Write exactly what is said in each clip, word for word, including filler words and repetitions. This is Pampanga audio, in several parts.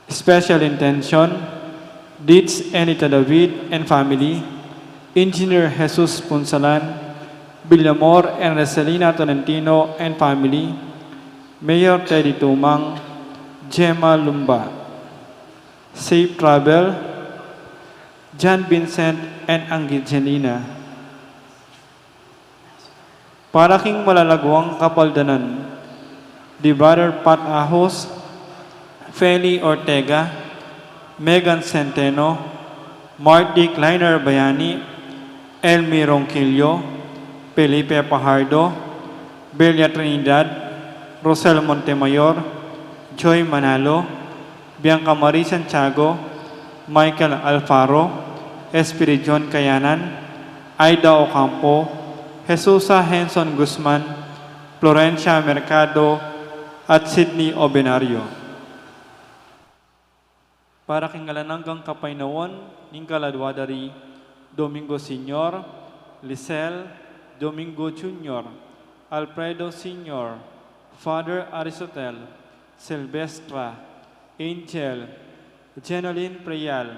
Special intention, Deeds Enita David and family, Engineer Jesus Punsalan, Villamor and Reselina Tolentino and family, Mayor Teddy Tumang, Gemma Lumba. Safe travel, John Vincent and Angelina. Para king malalaguang kapaldanan, di Brother Pat Ahos, Feli Ortega, Megan Centeno, Marty Kleiner Bayani, Elmi Ronquillo, Felipe Pajardo, Belia Trinidad, Rosel Montemayor, Joy Manalo, Bianca Marie Santiago, Michael Alfaro, Espiridion Kayanan, Aida Ocampo, Jesusa Henson Guzman, Florencia Mercado, at Sydney Obenario. Para king alang anggang kapaynawan ning kaladua da ri Domingo Senior, Lisel, Domingo Junior, Alfredo Senior, Father Aristotel, Silvestra, Angel, Jenalyn Prial,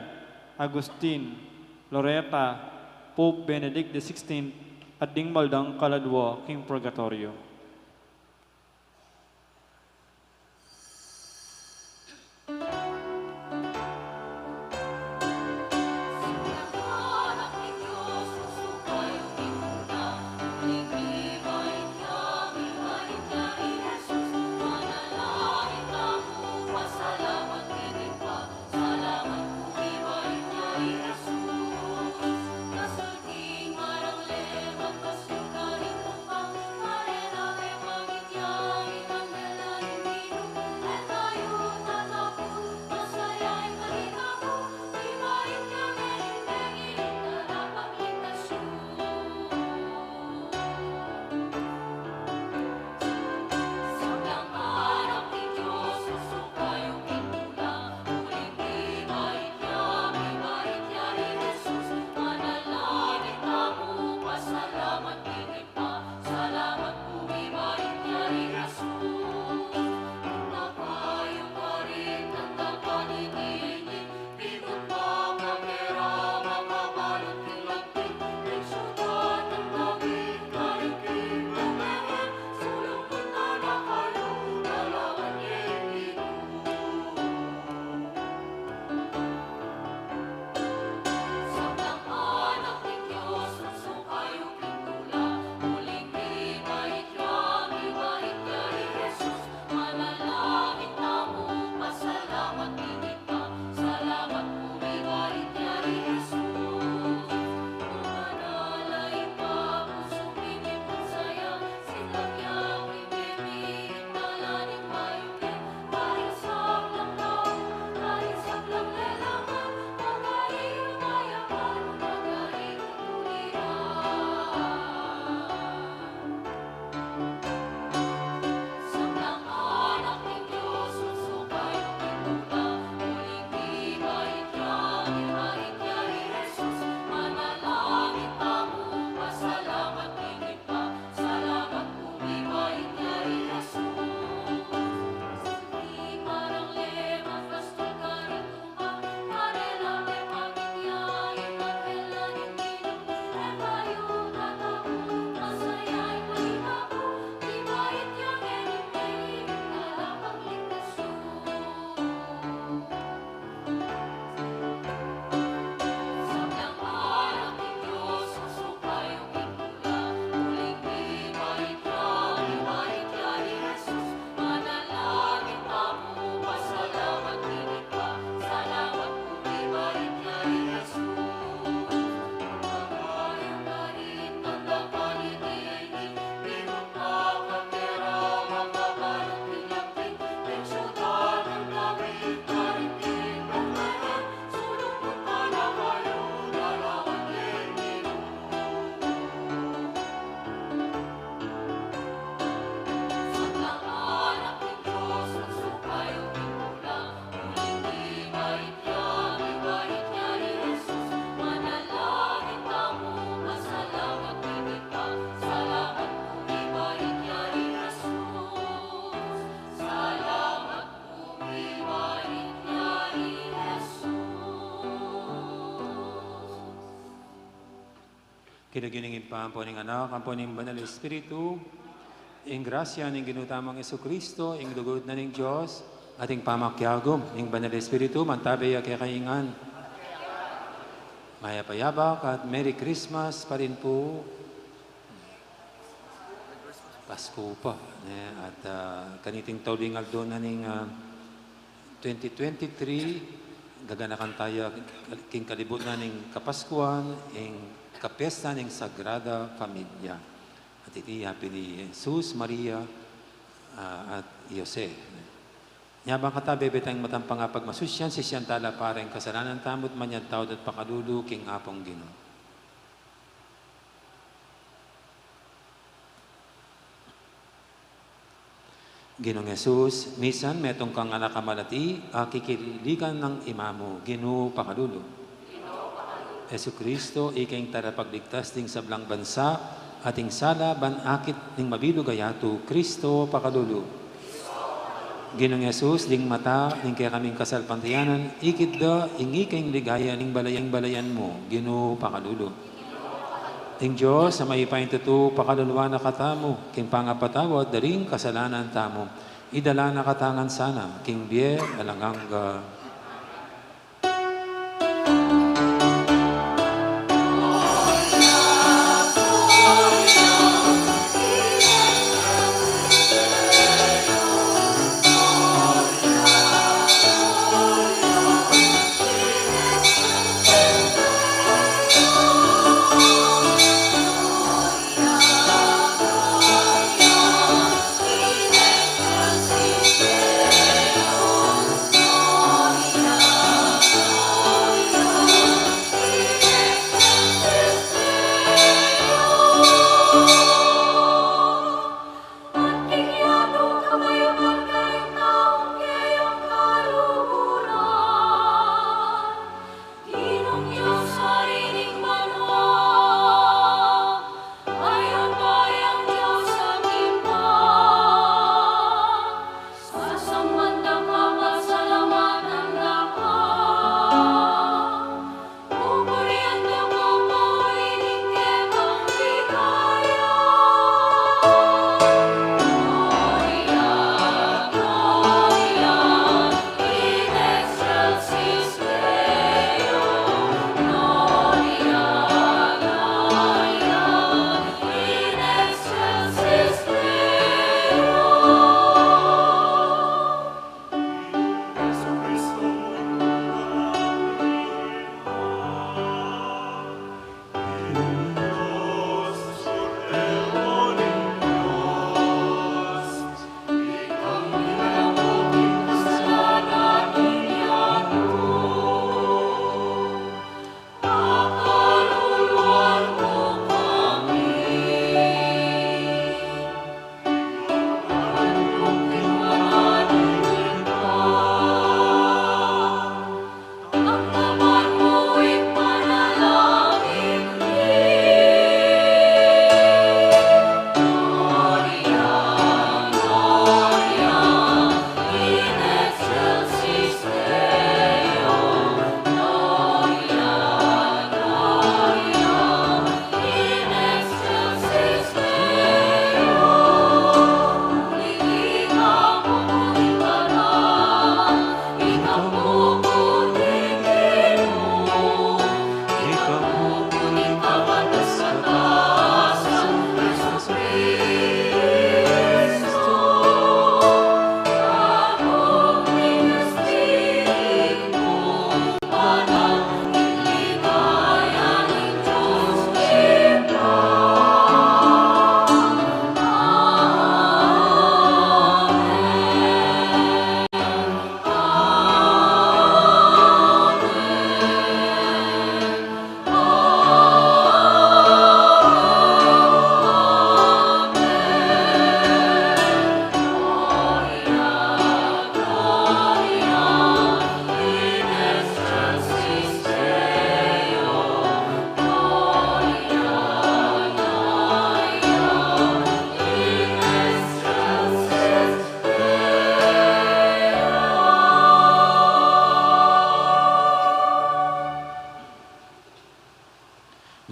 Agustin, Loretta, Pope Benedict the sixteenth, at ding maldang kaladua king purgatoryo. King lagyu ning Ibpa, ampo ning Anak, ampo ning Banal Espiritu. Ing grasya ning Ginu tamung Jesucristo, ing lugud na ning Dios, at ing pamakiagum ning Banal Espiritu, mantabi ya kekayu ngan. Mayap a yabak at Merry Christmas pa rin po. Pasko pa, ne? At, ah, kaniting tauling aldo na ning, ah, twenty twenty-three, gaganakan taya king kalibut na ning Kapaskuan, ing kapyesta ning Sagrada Familia. At iti ya pin i Jesus, Maria, ah, at Jose. Nya bang kata bebe tayang matampang a pagmasusyan, sisian tala para ing kasalanan tamu at manyad tamu at pakalulu king Apung Ginu. Ginung Jesus, misan metung kang anak a malati, a kikilikan nang ima mu, Ginu pakalulu. Jesucristo, ika ing tarapagligtas ding sablang bansa, at ing sala ban akit ning mabilug a yatu, Cristo pakalulu. Ginung Jesus, ding mata ning kekaming kasalpantayanan, ikit da ing ika ing ligaya ning balayan-balayan mu, Ginu pakalulu. Ing Dios a mayupayang tutu pakaluluan na katamu, king pangapatawad da ring kasalanan tamu, idala na kata ngan sana king bie alang angga. Ginung Dios, Ari ning banua, mayupayang Dios a Ibpa, sasamban da ka, pasalamatan da ka, pupurian da ka, pauli ning kekang ligaya. Gloria, Gloria,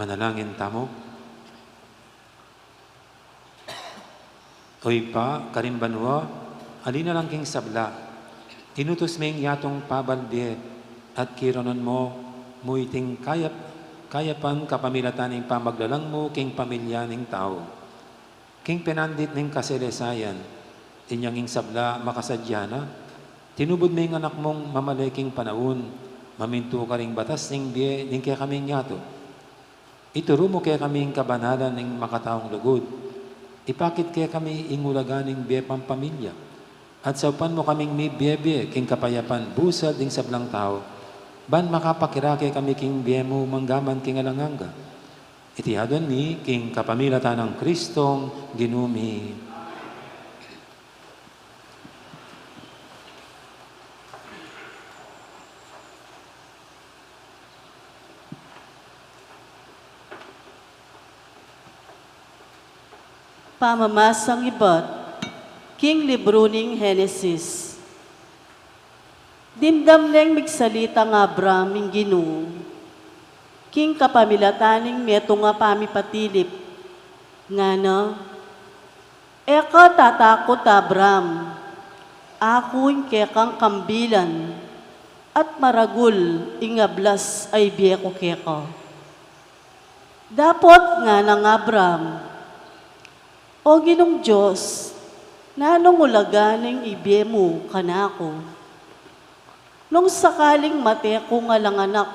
Manalangin tamu. O Ibpa, karing banua, ali na lang king sabla, inutus me ing yatung pabalbie, at kiranon mu mu iting kayap-, kayapan kapamilatan ning pamaglalang mu king pamilya ning tau. King penandit ning kasalesayan, inyang ing sabla makasadya na, tinubud me ing anak mung mamale king panaun, mamintu karing batas ning bie ning kekaming yatu. Ituru mu kekami ing kabanalan ning makataung lugud. Ipakit kekami ing ulaga ning bie pampamilya. At saupan mu kaming mibiebie king kapayapan busal ding sablang tau, ban makapakirake kami king bie mu manggaman king alang angga. Iti aduan mi king kapamilatan nang Kristong Ginu mi. Pamamasang ibat king libru ning Henesis. Dimdam neng migsalitang Abram ing Ginu, king kapamilatan ning metung a pamipatilip, ngana, "E ka tatakut, Abram, aku ing kekang kambilan, at maragul ing ablas a ibie ku keka." Dapot ngana nang Abram, "O Ginung Dios, nanung ulaga ning ibie mu kanaku? Nung sakaling mate kung alang anak,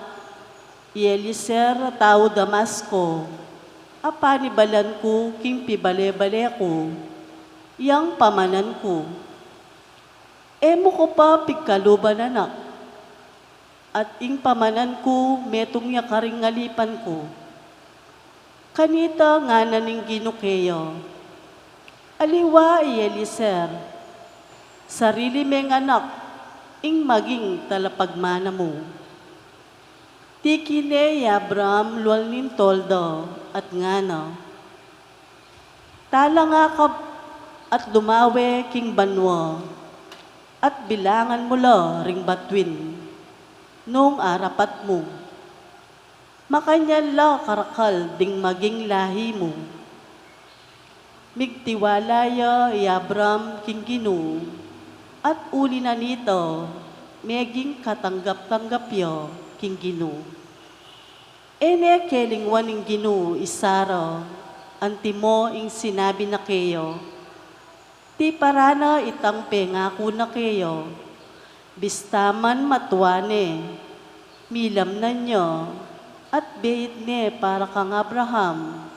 i Eliezer a tau Damasco, a panibalan ku king pibale-bale ku, yang pamanan ku. E mu ku pa pigkaluban anak, at ing pamanan ku metung ya karing alipan ku." Kanita ngana ning Ginu keya, "Aliwa i Eliezer, sarili meng anak ing maging talapagmana mu." Tiki ne i Abram lual ning tolda at ngana, "Tala nga ka at dumawe king banua, at bilangan mu la ring batuin nung arapat mu. Makanyan la karakal ding maging lahi mu." Migtiwala ya i Abram king Ginu, at uli na nita, meging katanggap-tanggap ya king Ginu. E ne kelingwan ning Ginu i Sara, antimo ing sinabi na keya, tiparan na itang pengaku na keya, bista man matua ne, milamnan ya, at beit ne para kang Abraham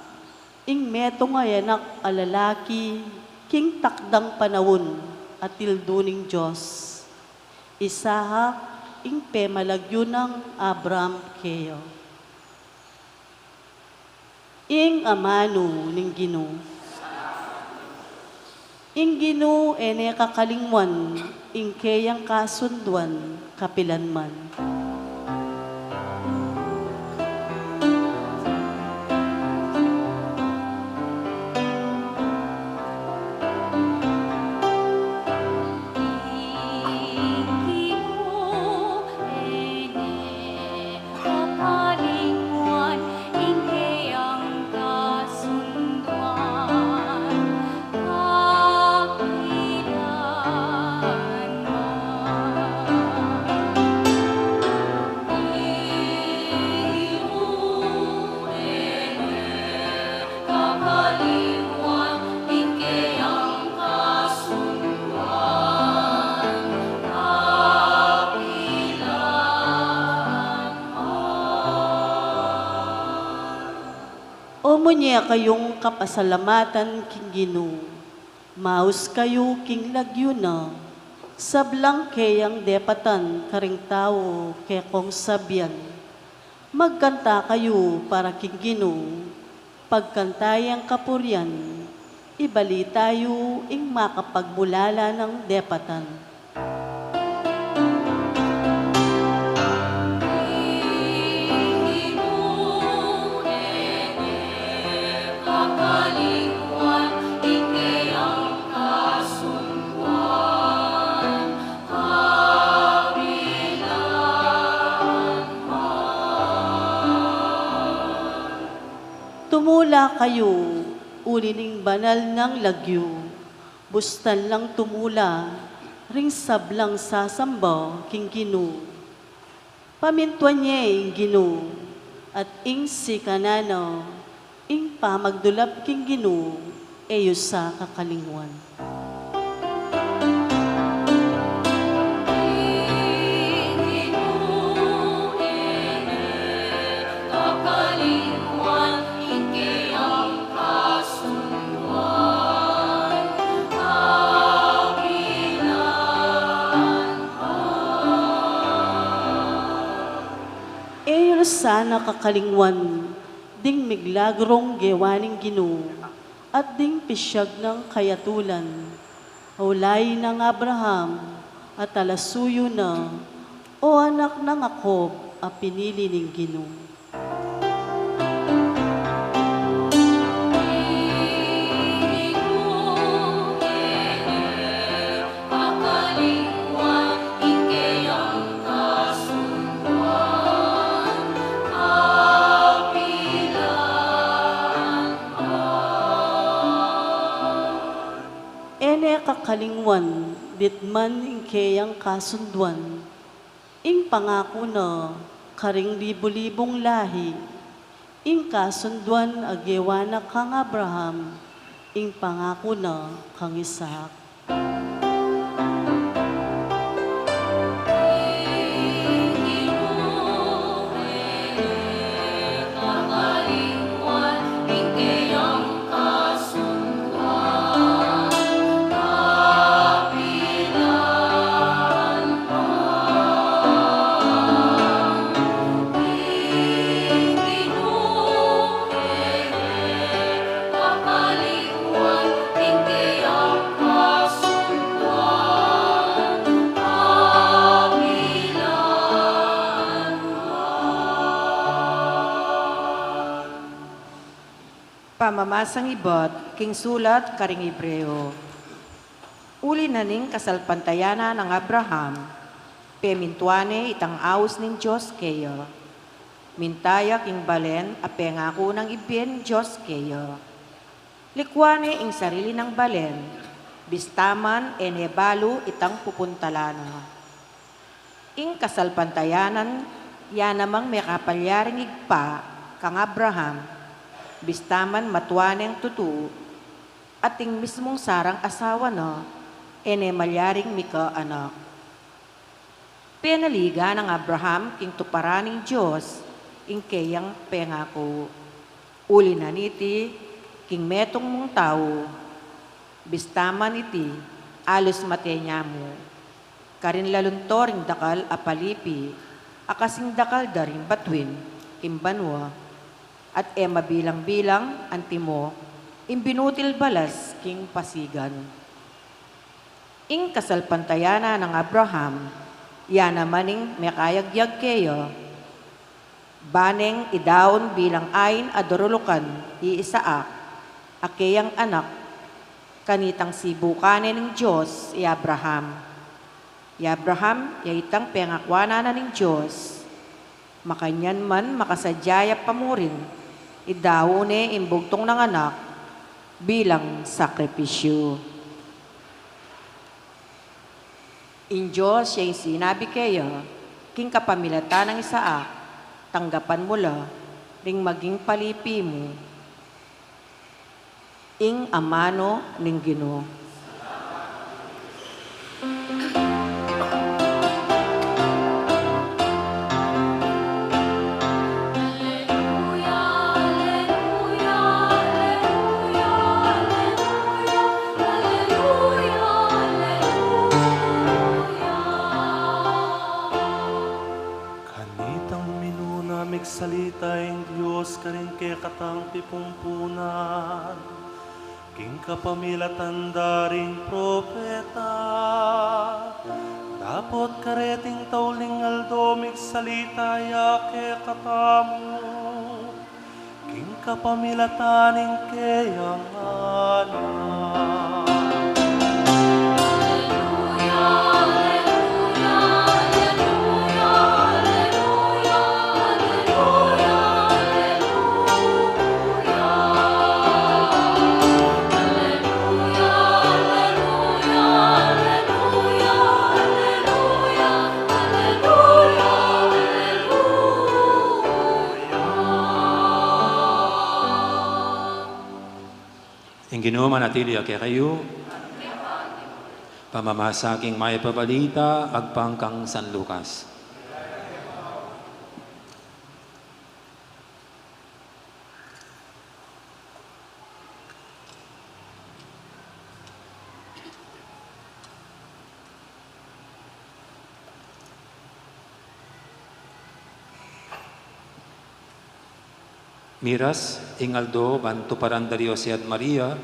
ing metung a anak a lalaki king takdang panaun a tildu ning Dios. Isaac ing pemalagyu nang Abram keya. Ing amanu ning Ginu. Ing Ginu e ne kakalingwan ing keyang kasunduan kapilan man. Ing Ginu e ne kapalingwan ing keyang kasunduan kapilan man. Ing Ginu e ne kapalingwan ing keyang kasunduan kapilan man. O munye kayung kapasalamatan king Ginu, maus kayu king lagyu na, sablang keyang depatan karing tau kekong sabian. Magkanta kayu para king Ginu, pagkanta yang kapurian, ibalita yu ing makapagmulala nang depatan. Tumula kayu uli ning banal nang lagyu, Bustan lang tumula ring sablang sasamba king Ginu. Pamintuan ye ing Ginu, at ing sikanan na, ing pamagdulap king Ginu, e yu sa kakalingwan. Ing Ginu, e ne kakalingwan, ing keyang kasunduan, kapilan. E yu sana kakalingwan ding milagrung gewa ning Ginu, at ding pisyag nang kayatulan. Ulayi nang Abraham, at talasuyu na, o anak nang Jacob a pinili ning Ginu. E ne kakalingwan ditman ing keyang kasunduan, ing pangaku na karing libu-libung lahi, ing kasunduan a gewa na kang Abraham, ing pangaku na kang Isaac. Pamamasang ibat king sulat karing Hebreo. Uli na ning kasalpantayanan nang Abraham, pemintuan ne itang aus ning Dios keya. Minta ya king balen a pengaku nang ibie ning Dios keya. Likuan ne ing sarili nang balen, bista man e ne balu itang pupuntalan na. Ing kasalpantayanan, ya namang mekapalyaring ibpa kang Abraham, bista man matua neng tutu, at ing mismung sarang asawa na, e ne malyaring mikaanak. Penaligan nang Abraham king tuparan ning Dios ing keyang pengaku. Uli na niti, king metung mung tau, bista man iti, alus mate ne mu, karin lalunto ring dakal a palipi, a kasing dakal da ring batuin king banua, at e mabilang-bilang antimo ing binutil balas king pasigan. Ing kasalpantayanan nang Abraham, ya naman ing mekayagyag keya, ba neng idaun bilang ain a darulukan i Isaac, a keyang anak, kanitang sibukan ne ning Dios i Abraham. I Abraham, ya itang pengakuan na ning Dios. Makanyan man makasadya ya pa murin, idaun ne ing bugtung nang anak bilang sakripisyu. Ing Dios ya ing sinabi keya, king kapamilatan nang Isaac, tanggapan mu la ring maging palipi mu. Ing amanu ning Ginu. Kanitang minuna migsalita ing Dios karing kekatang pipumpunan, king kapamilatan da ring propeta. Dapot kareting tauling aldo migsalita ya kekatamu king kapamilatan ning keyang Anak. Ginu manatili ya kekayu. Pamamasa king Mayap a Balita agpang kang San Lucas. Miras ing aldo ban tuparan da ri Jose at Maria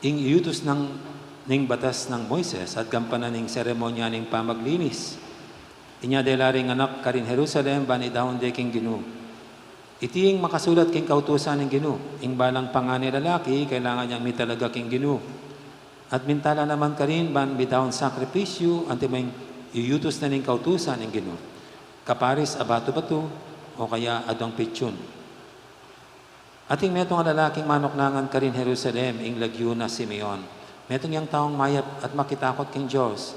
ing iyutus nang ning batas nang Moises at gampanan ing seremonya ning pamaglinis. Inya dela ring anak karin Jerusalem ban idaun de king Ginu. Iti ing makasulat king kautusan ning Ginu, ing balang pangane lalaki kailangan yang mitalaga king Ginu. At minta la naman karin ban midaun sakripisyu antimo ing iyutus na ning kautusan ning Ginu. Kaparis a batu-batu o kaya aduang pitsun. Ating metung a lalaking manuknangan karin Jerusalem, ing lagyu na Simeon. Metung yang taung mayap at makitakut king Dios,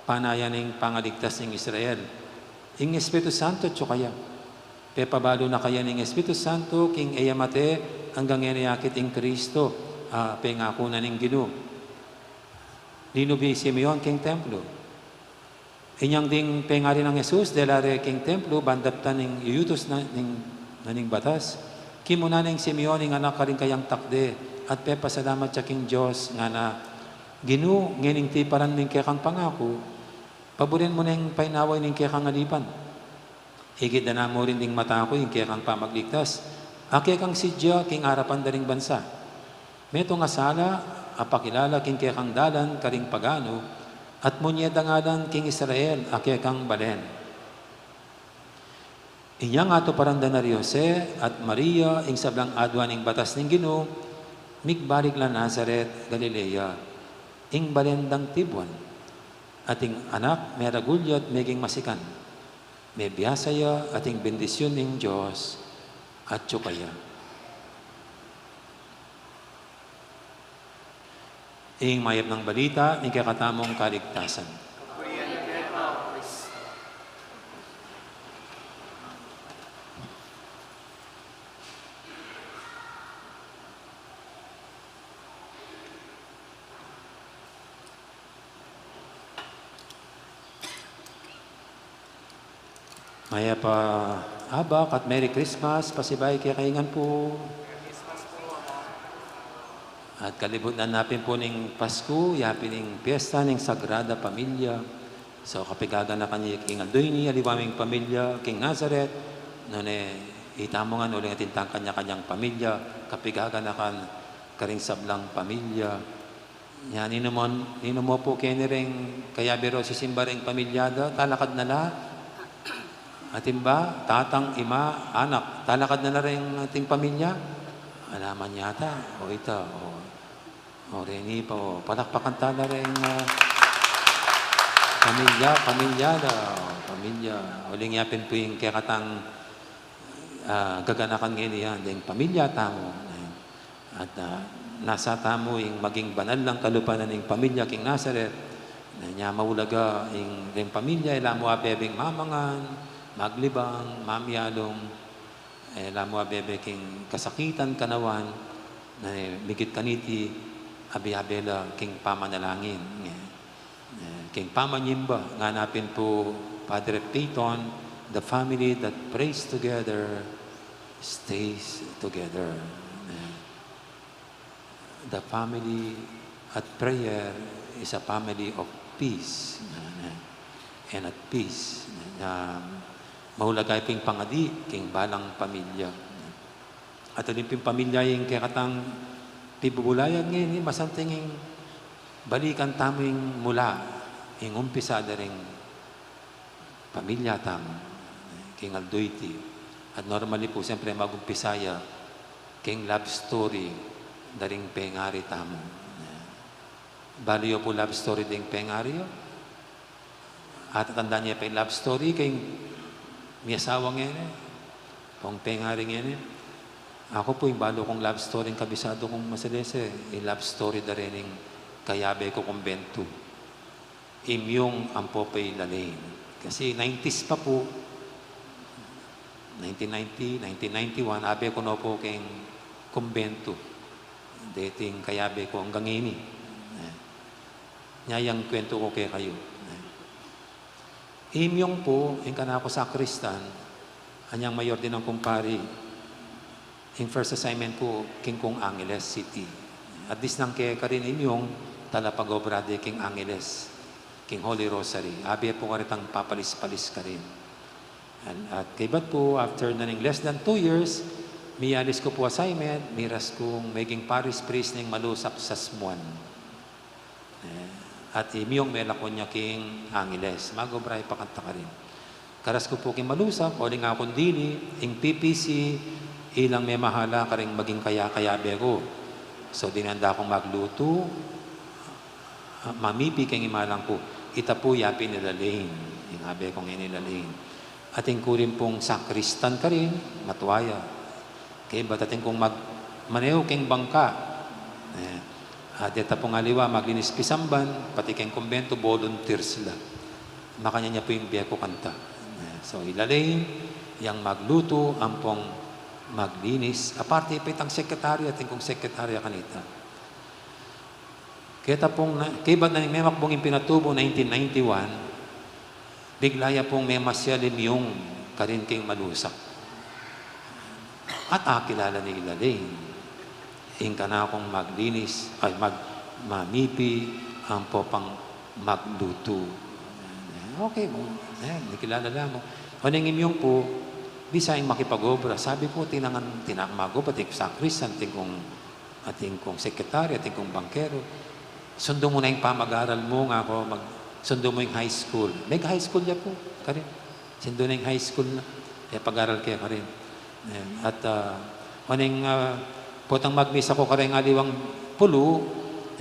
panayan ning pangaligtas ning Israel. Ing Espiritu Santo atyu kaya. Pepabalu na kaya ning Espiritu Santo king e ya mate anggang e ne akit ing Kristo a pengaku na ning Ginu. Linubi i Simeon king templo. Inyang ding pengari nang Jesus dela re king templo ban daptan ing iyutus na ning, na ning batas, kimuna neng Simeon ing anak karing kayang takde at pepasalamat ya king Dios, ngana, Ginu, ngening tiparan mu ing kekang pangaku, paburen mu neng painawa ining kekang alipan. Ikit da na mu rin ding mata ku ing kekang pamagligtas a kekang sidya king arapan da ring bansa. Metung a sala a pakilala king kekang dalan karing pagano at munye dangalan king Israel a kekang balen. Inyang atuparan da na ri Jose at Maria ing sablang adwa ning batas ning Ginu, migbalik la Nazaret, Galilea, ing balen dang tibuan. At ing anak meragul ya at meging masikan. Mebiasa ya at ing bendisyun ning Dios atyu kaya. Ing mayap nang balita ning kekatamung kaligtasan. Mayap a abak at Merry Christmas, pasibayu kekayu ngan pu. At kalibut na napin pu ning Pasku, yapin ing piyesta ning Sagrada Familia. So, kapigaganakan ya king aldo ini, aliwa ming pamilya king Nazaret, nune itamu ngan uling atin tang kanya-kanyang pamilya, kapigaganakan karing sablang pamilya. Nya, ninu mu, ninu mu pu keni ring kayabe ro sisimba ring pamilya da, talakad na la. Atin ba, tatang, ima, anak, talakad na la ring ating pamilya? Ala man yata, o ita, o, o reni pa, o, palakpakan ta la ring, ah, pamilya, pamilya da, o, pamilya. Uling yapin pu ing kekatang, ah, gaganakan ngeni yan, deng pamilya tamu. At, ah, nasa tamu ing maging banal lang kalupa na ning pamilya king Nazaret. Na nya maulaga ing ring pamilya, e la mu abebeng mamangan, maglibang, mamialung, e la mu abebe king kasakitan, kanawan, na migit kaniti, abe-abe la king pamanalangin. Eh, king pamanyimba, ngana pin pu Padre Peyton, "The family that prays together stays together." Eh, "The family at prayer is a family of peace." Eh, and at peace. Na maulaga pin pangadi king balang pamilya. At uling pin pamilya ing kekatang pibubulayan ngeni, masanting ing balikan tamu ing mula, ing umpisa da ring pamilya tamu, king aldo iti. At normally pu, siyempre, magumpisa ya king love story da ring pengari tamu. Balu yu pu love story ding pengari yu? Atatandaan ye pa ing love story king miasawa ngeni, pong pengari ngeni? Aku pu, ing balu kung love story ing kabisado kung masalese, ing love story da rening kayabe ku kumbentu, Imyung ampo pa i Lalaine. Kasi nineties pa pu, nineteen ninety, nineteen ninety-one, abe ku no pu king kumbentu. Deting kayabe ku anggang ini. Eh, nya yang kwentu ku kekayu. Eh, i Myung pu, ing kanaku sakristan, anyang mayor din ang kumpari, ing first assignment ku king kung Angeles City. At disnang ke karin i Myung, talapagobra de king Angeles, king Holy Rosary. Abe pu karetang papalis-palis karin. And, at kaybat pu, after na ning less than two years, miyalis ku pu assignment, miras kung meging parish priest ning Malusak, Sasmuan. Eh, at i Myung melakwan ya king Angeles. Magobra ya pa kanta karin. Karas ku pu king Malusak, uling akun dili, ing P P C, ilang memahala karing maging kaya-kayabe ku. So, dinan da kung maglutu, ah, mamipi keng imalang ku. Ita pu ya pin i Lalaine. Ing abe kung ini i Lalaine. Atin ku rin pung sakristan karin, matua ya. Kaybat atin kung mag-, maneho keng bangka. Eh, at deta pung aliwa, maglinis pisamban, pati keng kumbento, volunteers la. Makanyan ya pu ing bie ku kanta. Eh, so, i Lalaine, yang maglutu, ampong maglinis. Aparte pa itang sekretarya, atin kung sekretarya kanita. Keta pung na, kaybat na ning memakbung ing pinatubu, nineteen ninety-one, bigla ya pung memasyal i Myung karin king Malusak. At akilala ne i Lalaine. Ing kanakung maglinis, ay, mag-, mamipi, ampo pang maglutu. Okay, mu, eh, nakilala la mu. O neng i Myung pu, bisa ing makipag-obra. Sabi ku, tinangan, tinakma ku, pati sakristan, atin kung atin kung sekretarya, atin kung bangkero. Sundu mu na ing pamag-aral mu, ngaku, mag-, sundu mu ing high school. Meg-high school ya pu karin. Sundu na ing high school na. E, pag-aral ke karin. Ayan. At, ah, o neng, ah, potang magmisa ku kareng aliwang pulu,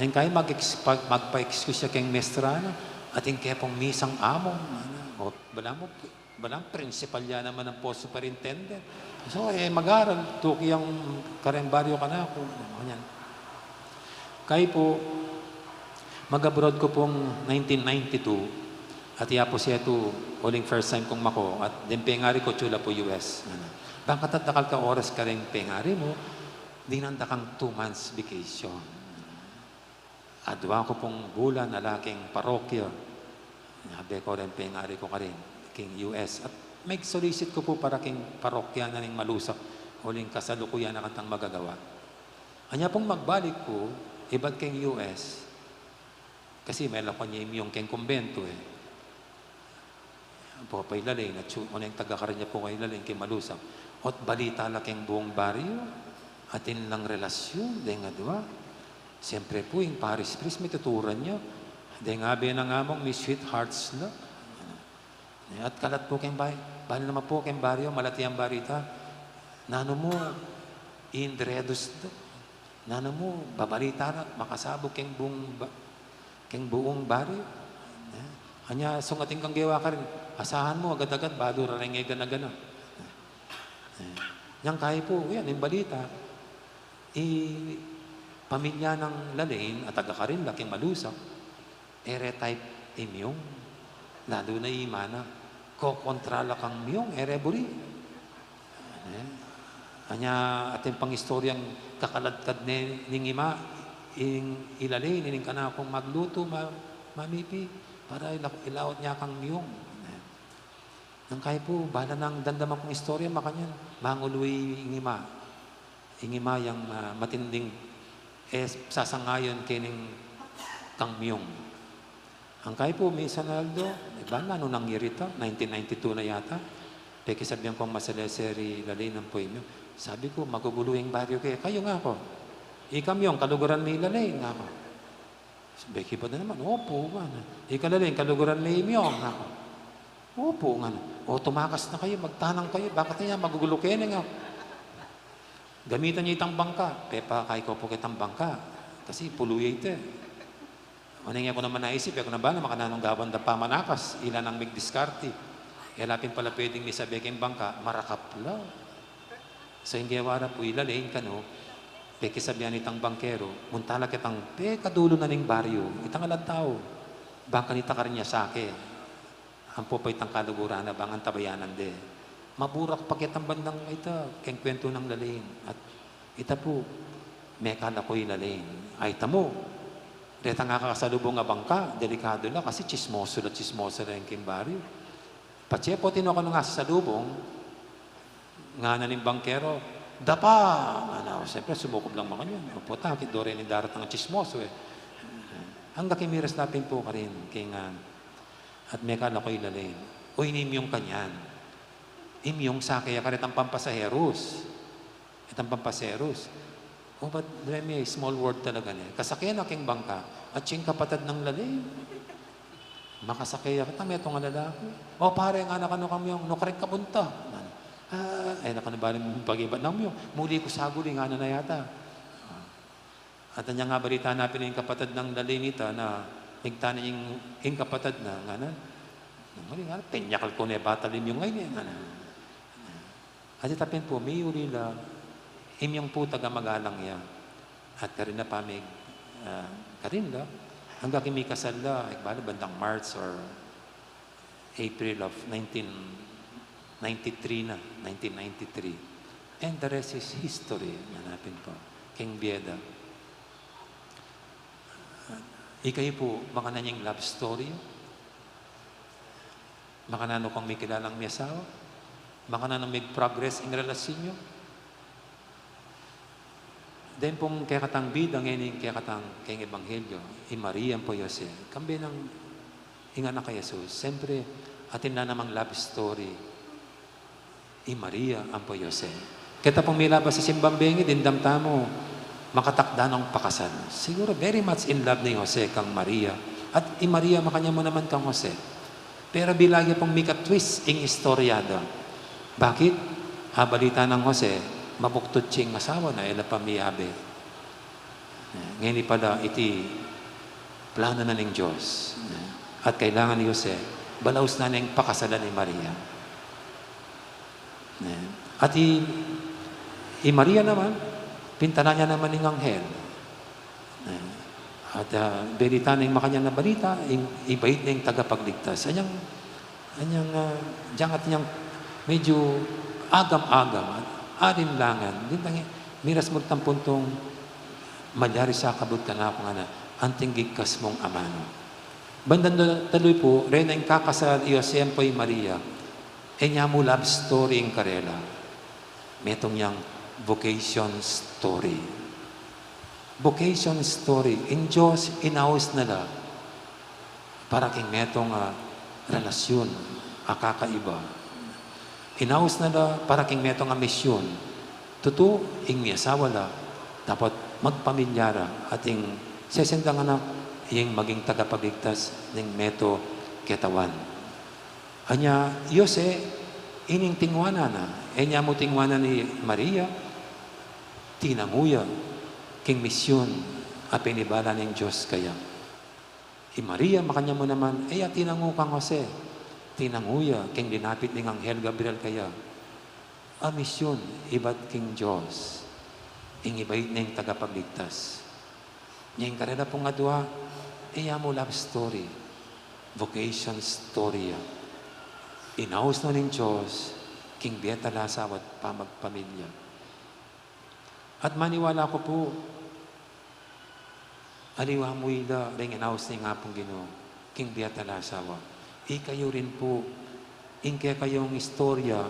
ing kaya mag-ex-, pag-, magpa-excuse ya keng mestra na, atin ke pung misang among, ano, o, balamu, Balang principal ya naman ang post superintendent. So, e, mag-aral, tuki yang kareng baryo kanaku. Ganyan. Kaya pu, mag-abroad ku pung nineteen ninety-two, at ya pu setu, uling first time kung mako, at deng pengari ku, atyu la pu U S. Bang kata't dakal ka oras kareng pengari mu, dinan da kang two months vacation. Adwa ku pung bulan ala king parokya. Abe ku reng pengari ku karin, king U S. At meg-solicit ku pu para king parokya na ning Malusak, uling kasalukuyan na kantang magagawa. Anya pung magbalik ku, ibat king U S, kasi melakwan ya i Myung keng kumbento, e. Ampo pa i Lalaine, atyu, o neng taga karin ya pu kay Lalaine, keng Malusak. Ot balita la keng buung baryo, atin lang relasyun, deng adwa. Siyempre pu, ing parish priest, mituturan ya. Deng abe nang among, mi-sweethearts la. E, at kalat pu keng bay-, bale naman pu keng baryo, malati yang balita. Nanu mu, inreduce da. Nanu mu, babalita na, makasabug keng buung ba-, keng buung baryo. E, anya, sungating kang gewa karin, asahan mu, agad-agad, balu rareng e gana-gana. E, nyang kaya pu, yan, ing balita. I pamilya nang Lalaine, a taga karin la keng Malusak, e re type i Myung. Lalu na i ima na, kokontra la kang Myung, e re buri. E, anya, atin pang istoryang kakaladkad ne ning ima, ing i Lalaine, ining kanakung maglutu, ma-, mamipi, para ila-, ilaut ne kang Myung. E, nang kaya pu, bala nang damdaman kung istorya, makanyan, mangulu ing ima. Ing ima yang, ah, matinding, e, sasangayon kening kang Myung. Ang kaya pu, minsan aldo, e, bala nanu nang ngeri ta, nineteen ninety-two na yata, pekisabian kung masalese i Lalaine ampo i Myung. Sabi ku, magugulu ing baryo kekayu, ngaku. Ika Myung, kaluguran me i Lalaine, ngaku. Beki pa na naman, opu, ngana. Ika Lalaine, kaluguran me i Myung, ngaku. Opu, ngana. O, tumakas na kayu, magtanang kayu, bakit na yan, magugulu kene, ngaku. Gamitan ye itang bangka. Pepakay ku pu ketang bangka. Kasi pulu ye ita. Oneng e ku naman naisip, e ku na bala makananung gawan dang pamanakas, ila nang migdiskarte. E la pin pala pwedeng misabe keng bangka, marakap la. So, ing gewa ra pu, i Lalaine kanu, pekisabian itang bangkero, munta la ketang pekadulu na ning baryo, itang alang tau. Bang kanita karin ya sake. Ampo pa itang kaluguran na bang antabayanan de. Maburak pa ketang bandang ita, keng kwentu nang Lalaine. At ita pu, Mekad ako ila Lane. Ay, tamu. Detang akakasalubung a bangka, delikadu la kasi tsismoso la, tsismoso la ing king baryu. Patse pu, tinu kanu king salubung, ngana ning bangkero, "Dapa!" Ngana, o, siyempre, sumukob lang makanyan. O, puta, kit dore ning daratang a tsismoso, e. Angga king miras na pin pu karin, king, ah, at mekad ako ila Lane. O, inimyung kanyan. Imyung sa kaya karetang pampasaheros. Itang pampasaheros. O, ba't, Remy, small world talaga ne. Kasake na king bangka. At siyang kapatad nang Lane. Makasake ya kita, metung a lalaki. O, pare, ngana kanu kamyung, nukrek ka bunta. Ngana. Ah, e na kanu bale pag-ibat nang myung. Muli ku saguli, ngana na yata. At anya nga balita na pin ing kapatad nang Lane ita na, nigta na ing, ing kapatad na, ngana. Muli ngana, penyakal ku ne batal imyung ngeni, ngana. At ita pin pu, miyuli la, imyung pu taga magalang ya. At karin la pamig, ah, karin la, angga king mikasal la, e ku bala bandang March or April of nineteen ninety-three na, nineteen ninety-three. And the rest is history, ngana pin pu, king bie da. Ikayu pu, makananu yang love story? Makananu kang mikilalang miasawa? Makananu mig-progress ing relasyon yu? Deng pung kekatang bida ngeni, kekatang keng ebanghelyo, i Maria ampo i Jose. Kambe nang ing anak a Jesus, siyempre, atin la namang love story i Maria ampo i Jose. Keta pung milabas a simbang bengi, dimdam tamu, makatakda nang pakasal. Siguru very much in love neng Jose kang Maria. At i Maria makanyan mu naman kang Jose. Pero bilang ya pung mika-twist ing istorya da. Bakit? Abalita nang Jose, mabuktud ya ing asawa na, e la pa miyabe. Ngeni pala iti plano na ning Dios. At kailangan i Jose, balaus na neng pakasalan i Maria. At i, i Maria naman, pintalan ya naman ning anghel. At, ah, balita neng makanyan a balita, ing, ibait neng tagapagligtas. Anyang Anyang, ah, diyang at nyang medyo agam-agam, at alinlangan. Dintang miras mu reng puntung malyari sa kabud kanaku ngana, anting gigkas mung amanu. Bandang da-, taluy pu, reng kakasal i Jose ampo i Maria, e nya mu love story ing karela. Metung yang vocation story. Vocation story, ing Dios inaus na la para king metung a relasyon a kakaiba. Inaus na la para king metung a misyon. Tutu, ing miasawa la, dapat magpamilya ra, at ing sesendang anak, ing maging tagapagligtas ning meto ketawan. Anya, i Jose, ining tingwanan na, e nya mu tingwanan i Maria, tinangu ya king misyon a pinibala ning Dios kaya. I Maria, makanyan mu naman, e ya tinangu kang Jose, tinangu ya king linapit ning anghel Gabriel kaya. A misyon, ibat king Dios, ing ibait neng tagapagligtas. Nya ing karela pung adua, e ya mu love story, vocation story ya. Inaus no ning Dios king bie tala asawa at pamagpamilya. At maniwala ku pu, aliwa mu ila reng inaus ning Apung Ginu king bie tala asawa. Ikayu rin pu, ing kekayung istorya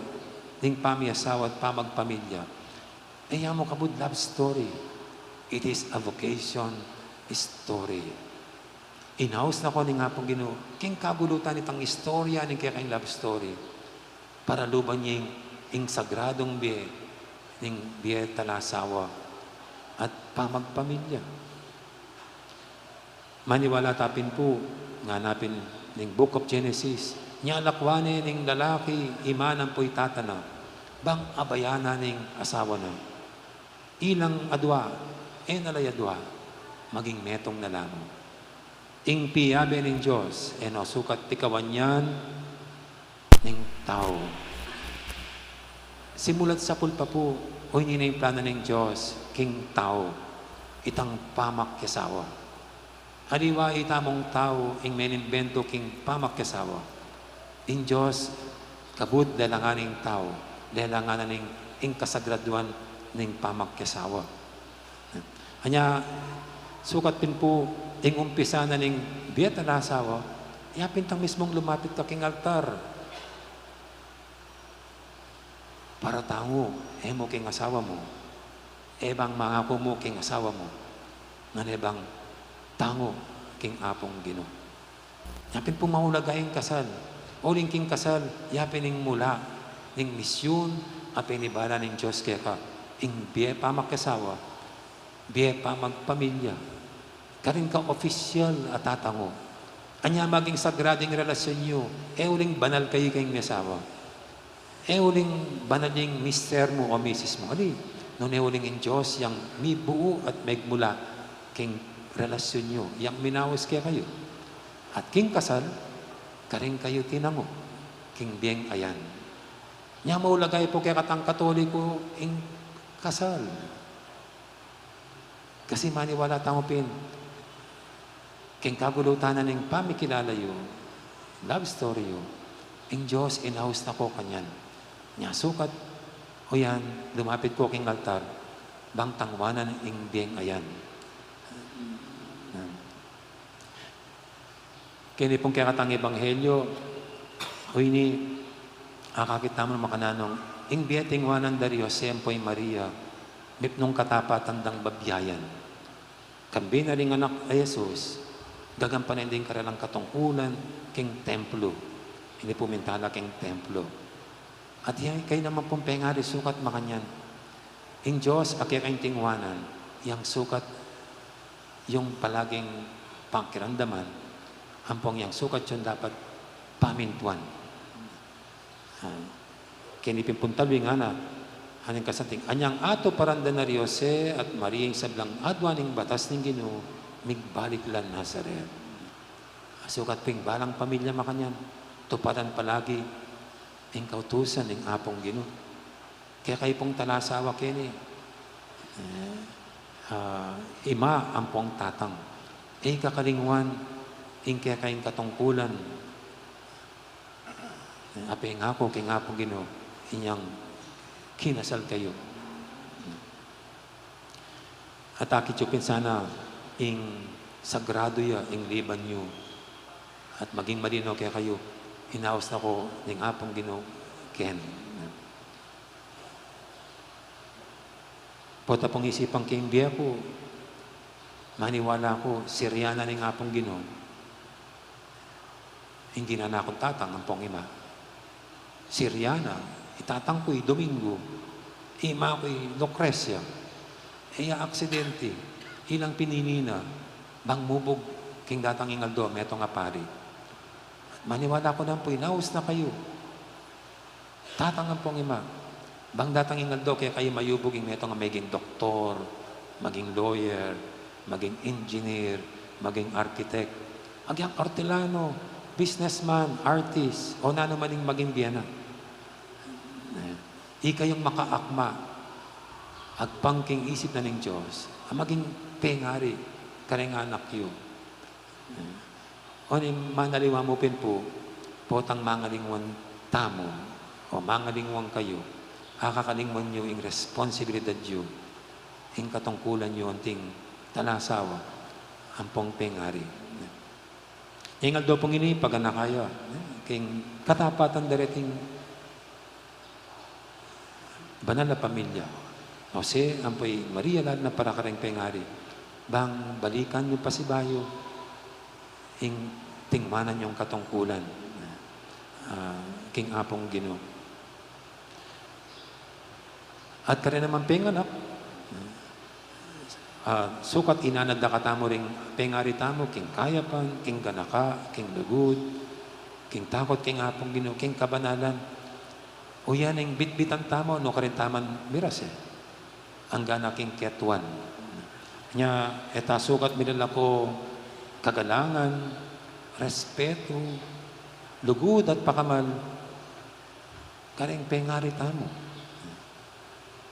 ning pamiasawa at pamagpamilya, e ya mu kabud love story. It is a vocation story. Inaus na ko ning Apung Ginu king kagulutan itang istorya ning kekayung love story. Para luban ya ing, ing sagradung bie, ning bie tala asawa at pamagpamilya. Maniwala ta pin pu, ngana pin ning Book of Genesis, nya lakwan ne ning lalaki i ima na ampo i tata na, bang abayanan ning asawa na. Ilang adua, e na la adua, maging metung na la mu. Ing piyabe ning Dios, e no sukat pikawan yan ning tau. Simula't sapul pa pu, oyni na ing plano ning Dios king tau, itang pamakiasawa. Aliwa itamung tau ing menimbento king pamakiasawa. Ing Dios, kabud lelangan ning tau, lelangan na ning ing kasagraduan ning pamakiasawa. Anya, sukat pin pu ing umpisa na ning bie talasawa, ya pin tang mismung lumapit ka king altar. Para tangu, e mu king asawa mu, e bang mangaku mu king asawa mu, nune bang tangu king Apung Ginu. Ya pin pu maulaga ing kasal. Uling king kasal, ya pin ing mula ning misyun a penibala ning Dios keka, ing bie pamakiasawa, bie pamagpamilya, karin ka opisyal a tatangu. Anya maging sagradu ing relasyon yu, e uling banal kayu king miasawa. E uling banal ing mister mu o misis mu. Ali, nune uling ing Dios yang mibuu at megmula king relasyon yu, yang minaus kekayu. At king kasal, karin kayu tinangu king bieng ayan. Nya maulaga pu kekatang Katoliko ing kasal. Kasi maniwala tamu pin, king kagulutan na ning pamikilala yu, love story yu, ing Dios inaus na ko kanyan. Nya sukat, o yan, lumapit ko king altar, bang tanguanan ing bieng ayan. Keni pung kekatang ebanghelyo, o ini, akakit tamu makananu ing bie tinguanan da ri Jose ampo i Maria, mipnung katapatan dang babyayan. Kambe na ring anak a Jesus, gagampanan ding karelang katungkulan king templo. Ini pu mintala king templo. At ya, kaya naman pung pengari sukat makanyan. Ing Dios a kekayung tinguanan, yang sukat yung palaging pakiramdaman, ampong yang sukat yung dapat pamintuan. Ah, keni pin pung talu ing ngana, anyang kasanting, anyang atuparan da na ri Jose at Maria ing sablang adwan ning batas ning Ginu, migbalik la Nazaret. Sukat pin balang pamilya makanyan, tuparan palagi ing kautusan ning Apung Ginu. Kekayu pung talasawa keni, eh, ah, ima ampong tatang, e kakalingwan ing kekayung katungkulan, eh, a pengaku king Apung Ginu inyang kinasal kayu. At akit yu pin sana ing sagradu ya ing liban yu, at maging malino kekayu, inaus na ko ning Apung Ginu ken. Pota pung isipan ke ing bie ku, maniwala ku, siryanan ning Apung Ginu ing ginana kung tatang ampong ima. Siryanan, i tatang ku i Domingo, ima ku i Lucrecia, e ya aksidente, ilang pinini na, bang mubug king datang ing aldo, metung a pari. Maniwala ku naman pu, inaus na kayu, tatang ampong ima, bang datang ing aldo kekayu mayubug ing metung a maging doktor, maging lawyer, maging engineer, maging architect, maging hortelano, businessman, artist, o nanu man ing maging bie na. Eh, ikayung makaakma, agpang king isip na ning Dios, a maging pengari kareng anak yu. Onim, manaliwa mu pin pu, potang mangalingwan tamu, o mangalingwan kayu, akakalingwan yu ing responsibilidad yu, ing katungkulan yu anting talasawa ampong pengari. Ing aldo pung ini, paganaka ya king katapatan da reting banal a pamilya. Jose ampo i Maria, lalu na para kareng pengari, bang balikan yu pasibayu ing tinguanan yung katungkulan, ah, king Apung Ginu. At kare naman peng anak, ah, sukat inanad da katamu ring pengari tamu, king kayapan, king ganaka, king lugud, king takot king Apung Ginu, king kabanalan. Uyan ing bitbitan tamu, nu karin taman miras e. Angga na king ketuan. Nya, e ta sukat milalako kagalangan, respetu, lugud at pakamal kareng pengari tamu.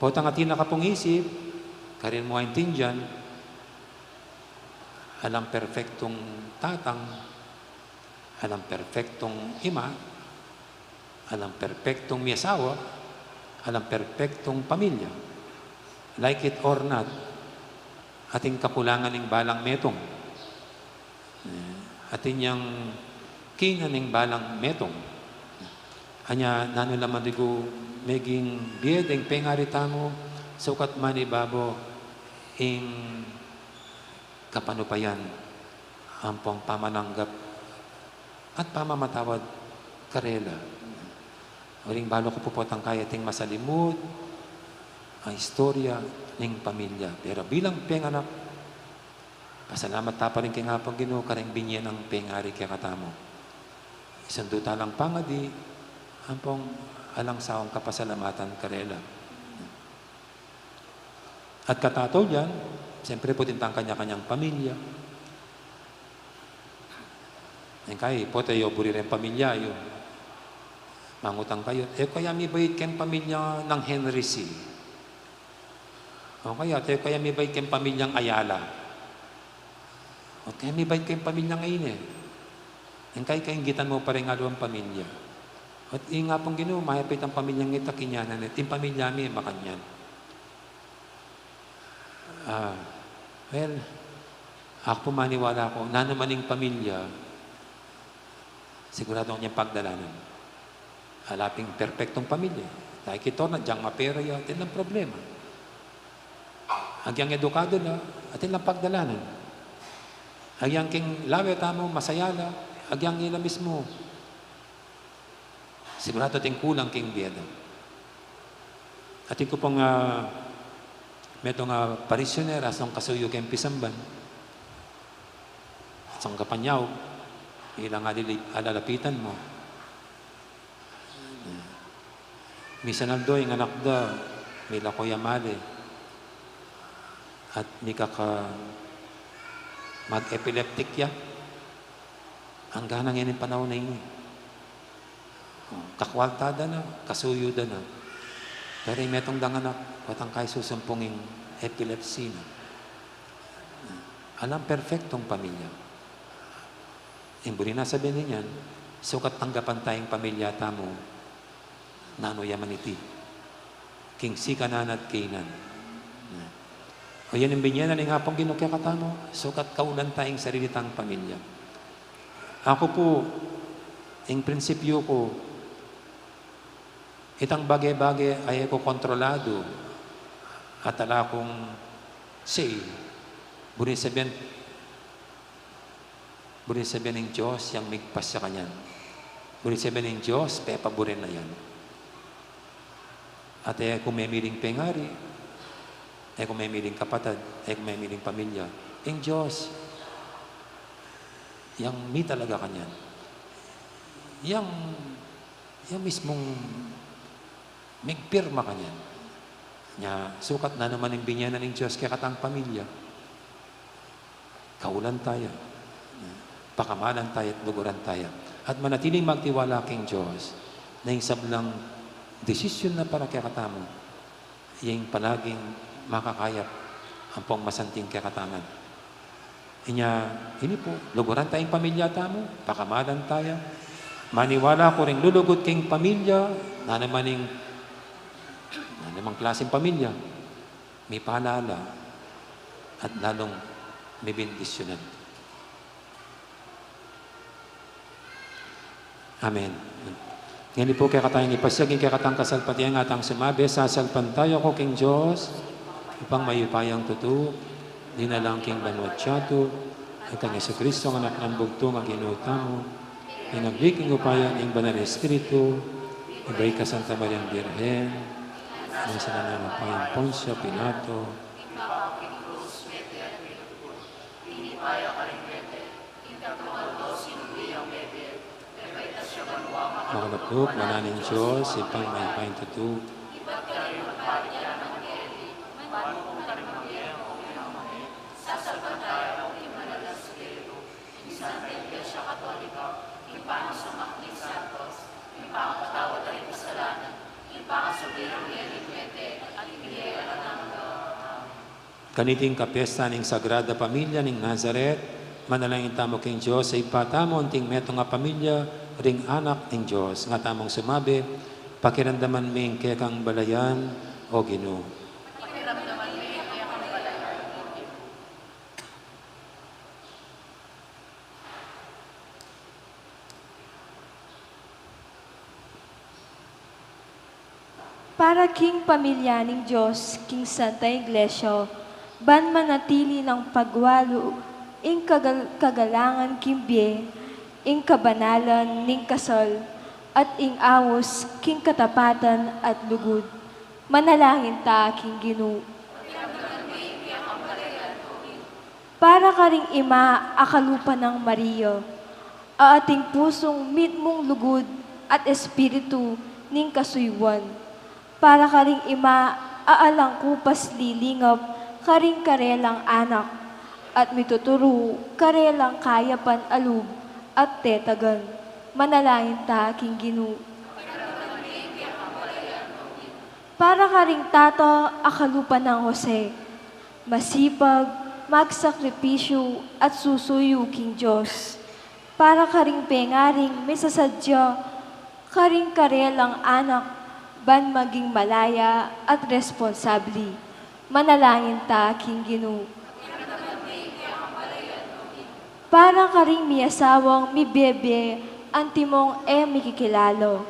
Potang atin na ka pung isip, karin mu aintindian, alang perpektung tatang, alang perpektung ima, alang perpektung miasawa, alang perpektung pamilya. Like it or not, atin kakulangan ning balang metung. Eh, atin yang kina ning balang metung. Anya, nanu la man rigu meging bie deng pengari tamu, sukat manibabu ing kapanupayan ampong pamananggap at pamamatawad karela. Uling balu ku pu, potang kaya ating masalimut a istorya ning pamilya. Pero bilang penganak, pasalamat ta pa rin king Apung Ginu kareng binie nang pengari kekatamu. Isundu ta lang pangadi ampong alang sawang kapasalamatan karela. At katatau diyan, siyempre, puting tang kanya-kanyang pamilya. Ing kai, pota yu buri reng pamilya yu. Mangutang kayu, "E kaya mibait keng pamilya nang Henry C? O kaya, e kaya mibait keng pamilyang Ayala? O kaya mibait keng pamilyang Aine?" Ing kai, kainggitan mu pa ring aliwang pamilya. At ing Apung Ginu, mayap itang pamilyang ita, kinyanan, at ing pamilya mi, makanyan. Ah, well, aku pu maniwala ku, nanu man ing pamilya, siguradu yang pagdalanan. Ala ping perpektong pamilya. Tae ki torna, agyang mapera ya, atin lang problema. Agyang edukadu la, atin lang pagdalanan. Agyang king lawe tamu, masaya la, agyang ila mismu, siguradu ating kulang king bie da. Atin ku pung, ah, metung a parishioner, asong kasuyu keng pisamban. Asong kapanyaw, ilang alili-, alalapitan mu. Misan aldo, ing anak da, milako ya male. At mikaka mag-epileptic ya. Anggang ngeni ing panaun a ini. O, kakwalta da na, kasuyu da na. Pero ing metung dang anak, potang kai susumpung ing epilepsy na. Alang perpektong pamilya. Ing buri nang sabian niyan, sukat tanggapan ta ing pamilya tamu, nanu ya man iti, king sikanan at kainan. O yan ing binie na ning Apung Ginu kekatamu, sukat kaulan ta ing sarili tang pamilya. Aku pu, ing prinsipyu ku, itang bage-bage a e ku kontroladu at ala kung say, buri sabian, buri sabian ning Dios yang migpasya kanyan. Buri sabian ning Dios, pepaburen na yan. At e ku memiling pengari, e ku memiling kapatad, e ku memiling pamilya. Ing Dios, yang mitalaga kanyan. Yang, yang mismung migpirma kanyan. Nya, sukat nanu man ing binie na ning Dios kekatang pamilya, kaulan ta ya, pakamalan ta ya, at luguran ta ya. At manatiling magtiwala king Dios, na ing sablang desisyun na para kekatamu, ya ing palaging makakayap ampong masanting kekatangan. Inya, ini pu, luguran ta ing pamilya tamu, pakamalan ta ya. Maniwala ku ring lulugud king pamilya, nanu man ing, nanu mang klaseng pamilya, mipalala at lalung mibendisyunan. Amen. Ngeni pu kekatang ipasyag ing kekatang kasalpantayanan, ngatang sumabi, sasalpantaya ku king Dios, Ibpang mayupayang tutu, linalang king banua't yatu, at kang Jesucristo, Anak nang Bugtung a Ginu tamu, ing agli king upaya ning Banal Espiritu, ibie ka Santa Mariang Birhen, ing sinanan na pa ning Poncio Pilato, makalaplup, ngana ning Dios, Ibpang mayupayang tutu. Kaniting kapiyesta ning Sagrada Pamilya ning Nazaret, manalangin tamu king Dios a Ibpa tamu, anting metung a pamilya ring Anak ning Dios. Nga tamung sumabi, pakiramdaman mi ing kekang balayan, O Ginu. Para king pamilya ning Dios, king Santa Iglesia, ban manatili nang pagwalu ing kagal-, kagalangan king bie, ing kabanalan ning kasal, at ing aus king katapatan at lugud. Manalangin ta king Ginu. Para karing ima a kalupa nang Maria, a ating pusung mitmung lugud at espiritu ning kasuyuan. Para karing ima a alang kupas lilingap karing karelang anak, at mituturu karelang kayapan a lub at tetagan. Manalangin ta king Ginu. Para karing tata a kalupa nang Jose, masipag, magsakripisyu at susuyu king Dios. Para karing pengaring misasadya karing karelang anak ban maging malaya at responsabli. Manalangin ta king Ginu. Para karing miasawang mibie-bie antimong e mikikilala,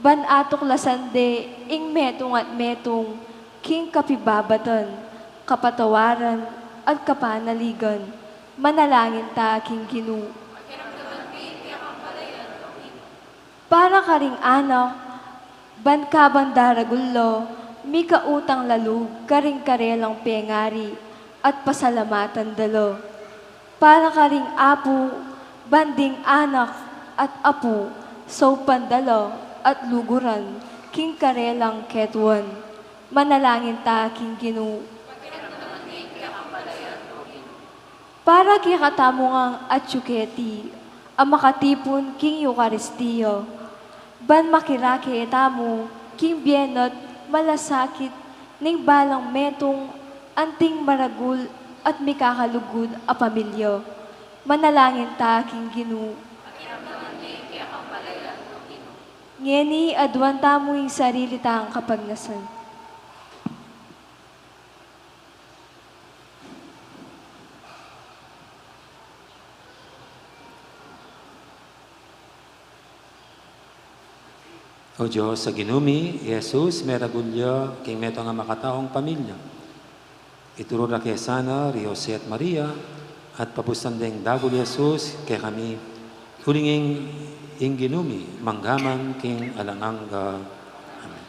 ban atuklasan de ing metung at metung king kapibabatan, kapatawaran, at kapanaligan. Manalangin ta king Ginu. Para karing anak, ban kabang daragul la, mikautang la lub karing karelang pengari at pasalamatan da la. Para karing apu, ban ding anak at apu, saupan da la at luguran king karelang ketuan. Manalangin ta king Ginu. Para kekatamu ngang atyu keti a makatipun king Eukaristia, ban makirake tamu king bie na't malasakit ning balang metung anting maragul at mikakalugud a pamilya. Manalangin ta king Ginu. Ngeni, aduan tamu ing sarili tang kapagnasan. O Dios a Ginu mi, i Jesus meragul ya king metung a makataung pamilya. Iturur da ke sana ri Jose at Maria, at pabusan deng dagul i Jesus kekami, uling ing Ginu mi mangga man king alang angga. Amen.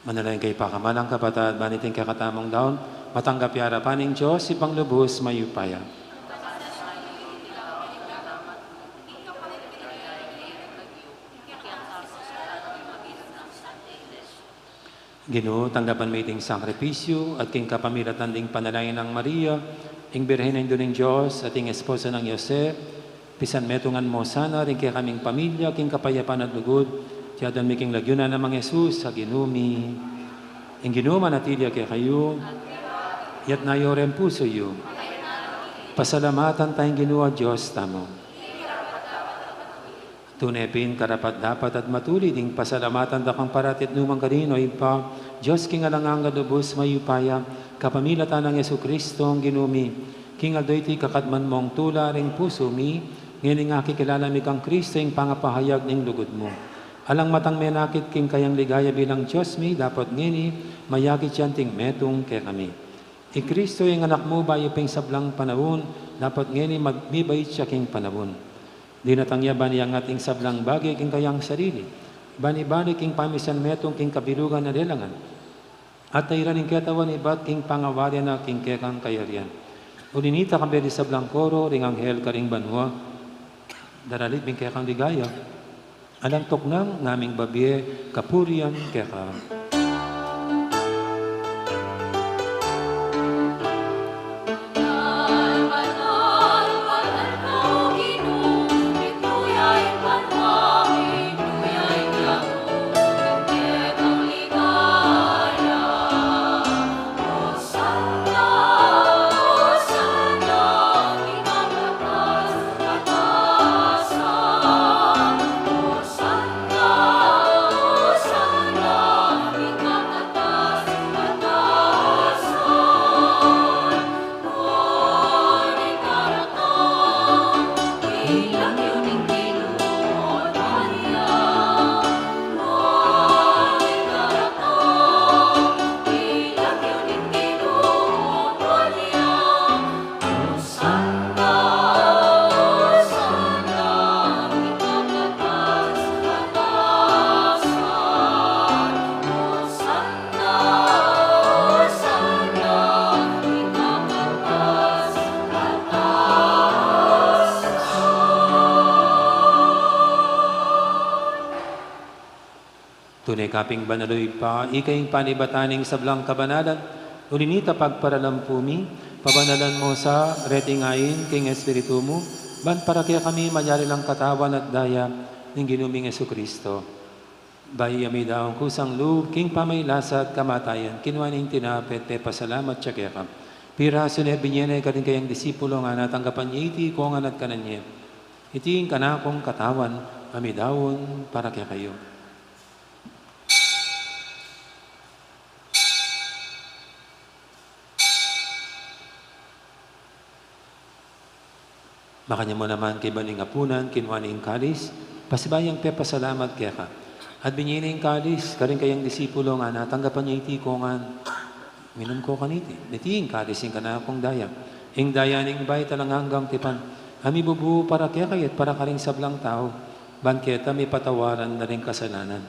Manalangin kayu, pakamalan kung kapatad, ban iting kekatamung daun matanggap ya arapan ning Dios Ibpang lubus mayupaya. Ginu, tanggapan mi iting sakripisyu at king kapamilatan ding panalangin nang Maria, ing Birhen Indu ning Dios, at ing esposo nang Jose, pisanmetungan mu sana ring kekaming pamilya king kapayapan at lugud, iti adwan mi king lagyu na nang Mang Jesus a Ginu mi. Ing Ginu manatili ya kekayu. Iyatas yu ring pusu yu. Pasalamatan taya ing Ginu a Dios tamu. Tune pin karapat-dapat at matulid ing pasalamatan da kang parati at nu man karin, O Ibpa, Dios king alang angga, lubus mayupaya, kapamilatan nang Jesucristo a Ginu mi. King aldo iti ikakadman mung tula ring pusu mi, ngeni akikilala mi kang Cristo ing pangapahayag ning lugud mu. Alang matang menakit king kayang ligaya bilang Dios mi, dapot ngeni mayakit ya anting metung kekami. I Cristo ing Anak mu, bayu pang sablang panaun, dapot ngeni mag-, mibait ya king panaun. Dinatang ya ban iangat ing sablang bage king kayang sarili, ban ibalik ing pamisanmetung king kabilugan a lelangan, at tairan ing ketawan ibat king pangawalian na king kekang kayarian. Uli nita, kambe ding sablang koro ring anghel karing banua, daralit mi ing kekang ligaya. Alang tuknang ngaming babie kapurian keka. Tune ka pin banal, O Ibpa, ika ing panibatan ning sablang kabanalan, uli nita pagparalan pu mi, pabanalan mu sa reting ain king Espiritu mu, ban para kekami malyari lang katawan at daya ning Ginu ming Jesucristo. Bayu ya midaun kusang lub king pamaglasa at kamatayan, kinua ne ing tinape at pepasalamat ya keka. Pirasu ne, binie ne karing kayang disipulo, ngana, tanggapan ye iti, ikongan at kanan ye. Iti ing kanakung katawan a midaun para kekayu. Makanyan mu naman kaybat ning apunan, kinua ne ing kalis, pasibayu yang pepasalamat keka. At binie ne ing kalis karing kayang disipulo, ngana, tanggapan ye iti, ikongan, minum ko kaniti. Iti ing kalis ning kanakung daya, ing daya ning bayu at alang anggang tipan, a mibubu para kekayu at para karing sablang tau, ban keta mipatawaran da ring kasalanan.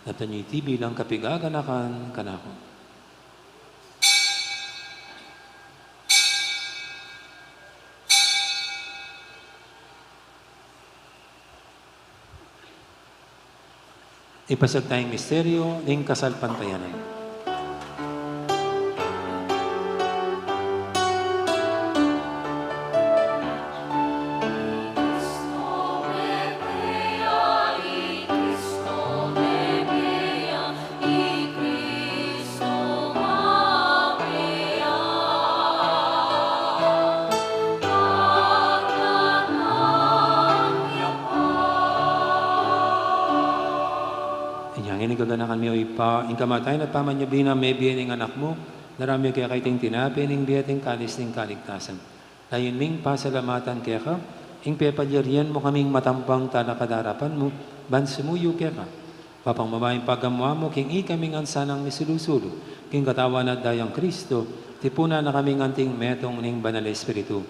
Daptan ye iti bilang kapigaganakan kanaku. Ipasiag taya ing misteryu ning kasalpantayanan. Inya ngeni gaganakan mi, O Ibpa, ing kamatayan at pamanyubli nang mebie ning Anak mu, darame mi keka iting tinape ning bie at ing kalis ning kaligtasan. Layun ming pasalamatan keka ing pepalyarian mu kaming matampang talakad arapan mu, ban sumuyu keka. Ibpa, pamamayan pagamuan mu king ikaming ansanang misulu-sulu king katawan at dayang Kristo, tipunan na kaming anting metung ning Banal a Espiritu.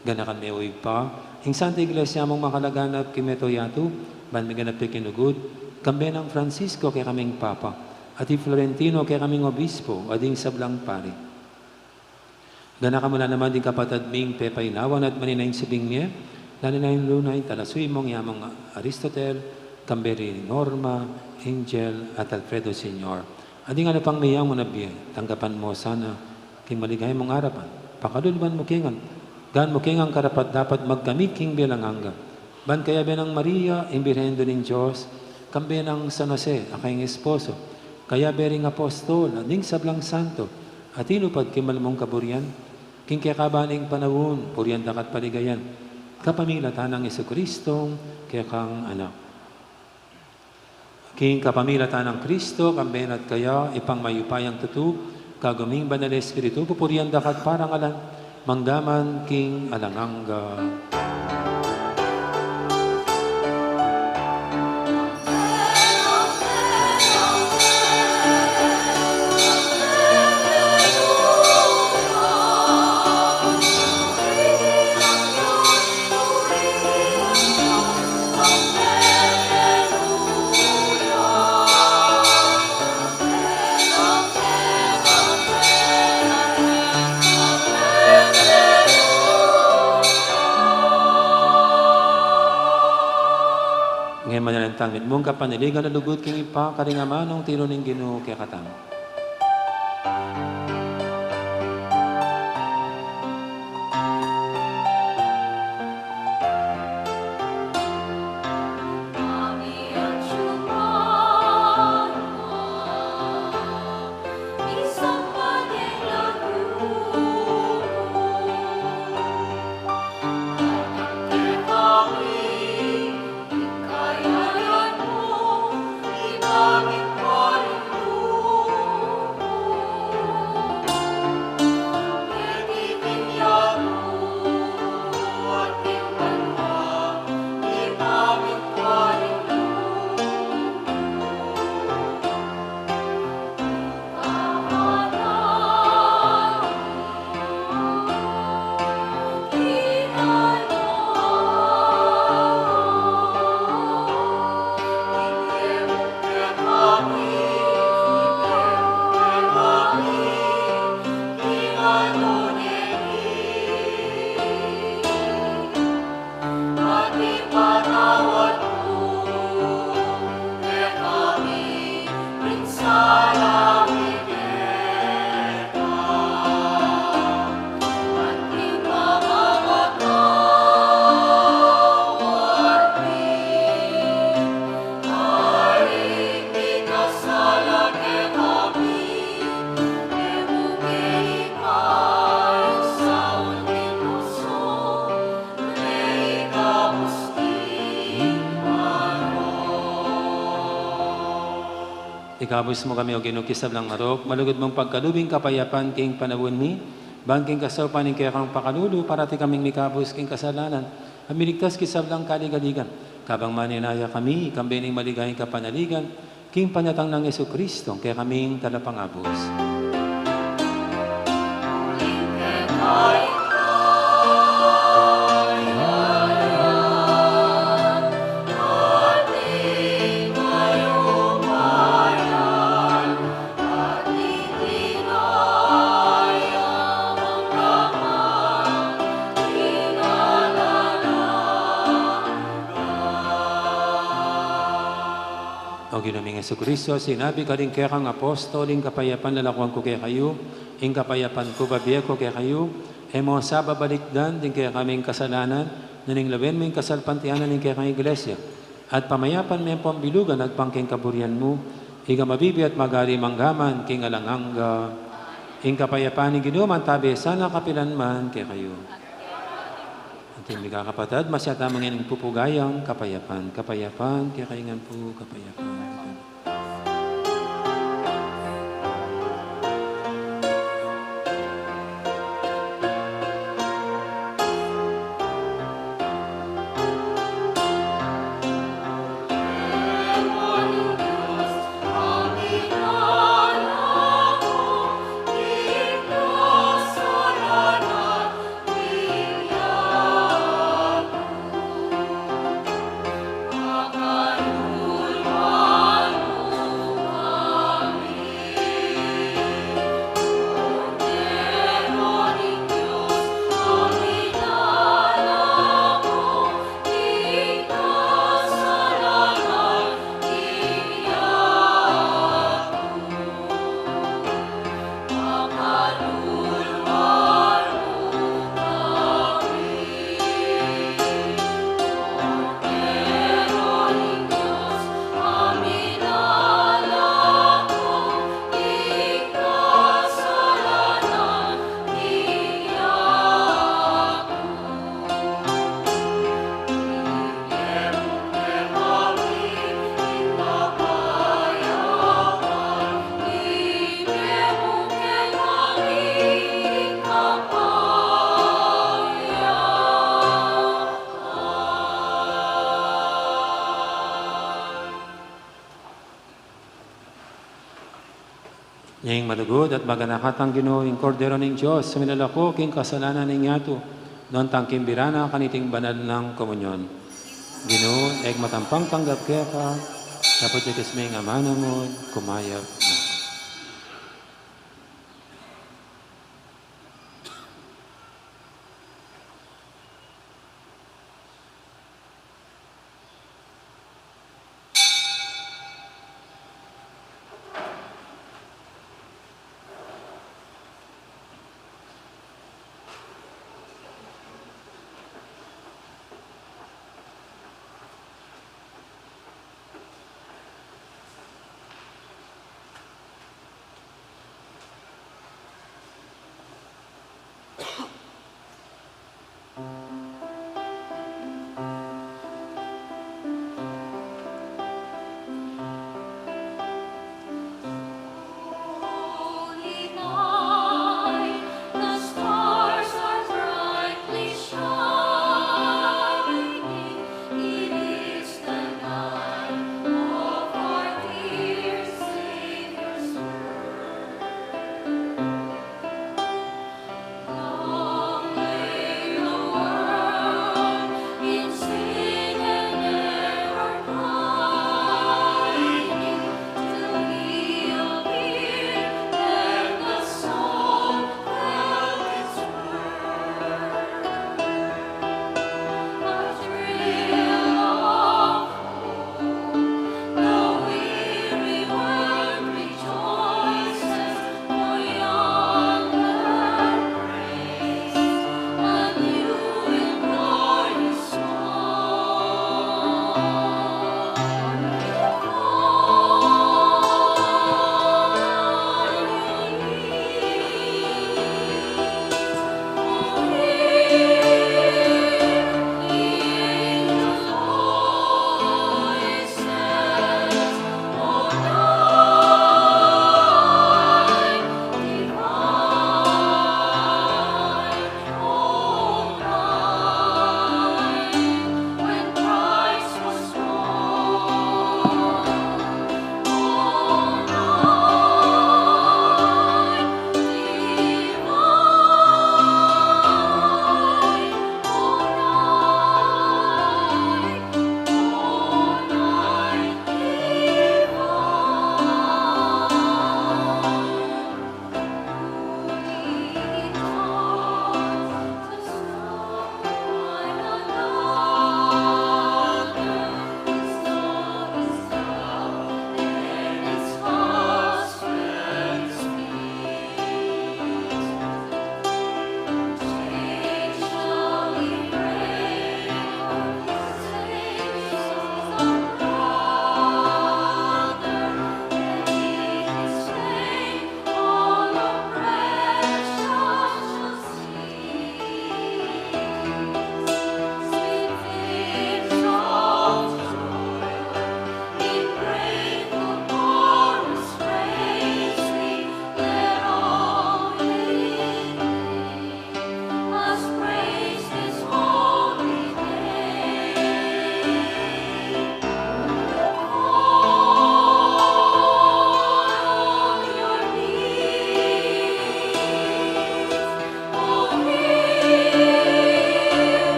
Ganakan me, O Ibpa, ing Santa Iglesia mung makalaganap king mabilug a yatu, ban miganap ya king lugud, kambe nang Francisco, kekaming Papa, At i Florentino, kekaming obispo, at ding sablang pari. Ganakan mu la naman ding kapatad ming pepainawan at maninaing subing mie, lalo na ing talasuing mung Aristotel, kambe ri Norma, Angel, at Alfredo Senior. At ding alang pang miyang manabie, tanggapan mu sana king maligaya mung arapan. Pakaluluan mu kami ngan, gawan mu kaming karapat-dapat magkamit king bie alang angga. Ban kayabe nang Maria, ing Birhen Indu ning Dios, kambe nang San Jose, a kayang esposo, kayabe ring apostol, at ding sablang santo, a tinupad king mal mung kaburian, king kekaban ning panaun, purian da ka at paligayan, kapamilatan nang Jesucristong kekang Anak. King kapamilatan nang Kristo, kambe na at kaya, Ibpang mayupayang tutu, kagum ning Banal a Espiritu, pupurian da ka at parangalan, mangga man king alang angga. Ngeni manalangin tang mitmung kapanaligan a lugud king Ibpa, karing amanung tiru ning Ginu kekatamu. Ikabus mu kami, O Ginu, king sablang marok, malugud mung pagkalub ing kapayapan king panaun mi, ban king kasaupan ning kekang pakalulu, parati kaming mikabus king kasalanan, at miligtas king sablang kaligaligan. Kabang manenaya kami, kambe ning maligayang kapanaligan, king panyatang nang Jesucristo, kekaming talapangabus. O Ginu ming Jesucristo, sinabi mu karing kekang apostol, ing kapayapan lalakuan ku kekayu, ing kapayapan ku bibie ku kekayu, e mu sa babalikdan ding kekaming kasalanan, nune lawen mu ing kasalpantayanan ning kekang Iglesia, at pamayapan me ampong bilugan agpang king kaburian mu, ika a mabibie at magari mangga man king alang angga. Ing kapayapan ning Ginu mantabe sana kapilan man kekayu. Atin mi kakapatad, masyata mu ngening pupugayang kapayapan, kapayapan kekayu ngan pu, kapayapan. Ing malugud at maganakang Ginu, ing Kordero ning Dios, a milalako king kasalanan ning yatu, nuan tang kimbira na kaniting banal nang komunyon. Ginu, e matampang tanggap keka, dapot ikes me ing amanu mu, kumayap na.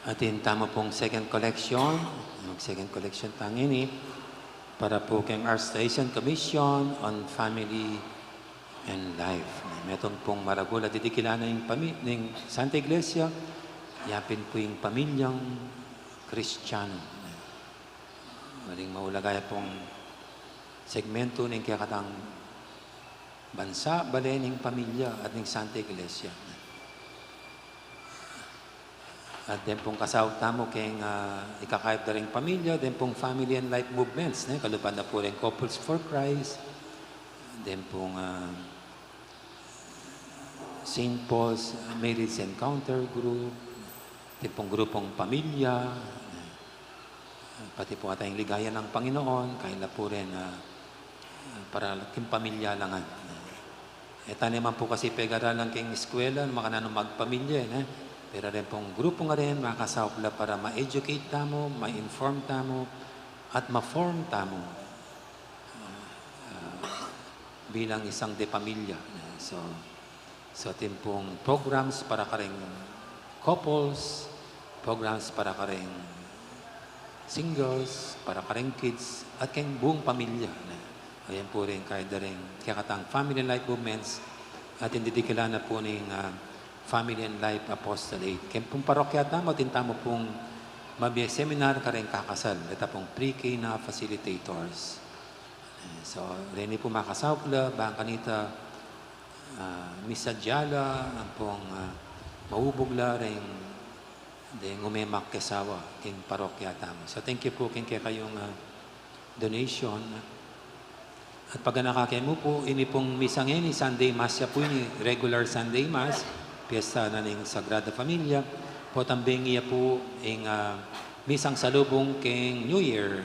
Atin tamu pung second collection. Mag-second collection tamu ngeni para pu keng ArchDiocesan Commission on Family and Life. Metung pung maragul a didikilan na ing pami-, ning Santa Iglesia, yapin pu ing pamilyang Kristiyanu. Uling maulaga ya pung segmentu ning kekatang bansa, bale ning pamilya at ning Santa Iglesia. At den pung kasaup tamu keng, ah, ikakayap da ring pamilya, den pung family and life movements, ne? Kalupa na pu ring Couples for Christ, den pung, ah, Saint Paul's Marriage Encounter Group, den pung grupung pamilya, pati pu ata ing Ligaya ng Panginoon, kaila pu rin, ah, para king pamilya la ngan. E ta naman pu kasi pegaralan keng eskwela, makananu magpamilya, ne? Pero den pung grupung arin, makasaup la para ma-educate tamu, ma-inform tamu, at ma-form tamu, ah, bilang isang de pamilya, ne? So, So, atin pung programs para karing couples, programs para karing singles, para karing kids, at keng buung pamilya, ne? Ayan pu rin kaya da ring kekatang family and life movements, atin didikilan na pu ning, ah, family and life apostolate. Keng pung parokya tamu, atin tamu pung mabie seminar karing kakasal, deta pung pre-K na facilitators. Eh, so, reni pu makasaup la, bang kanita, ah, misadya la, ampong, ah, maubug la ring deng ume makesawa king parokya tamu. So, thank you pu king kekayung, ah, donation. At paganaka ke mu pu, ini pung misa ngeni, Sunday Mass ya pu ini, regular Sunday Mass, piyesta na ning Sagrada Familia, potang bengi ya pu ing, ah, misang salubung keng New Year.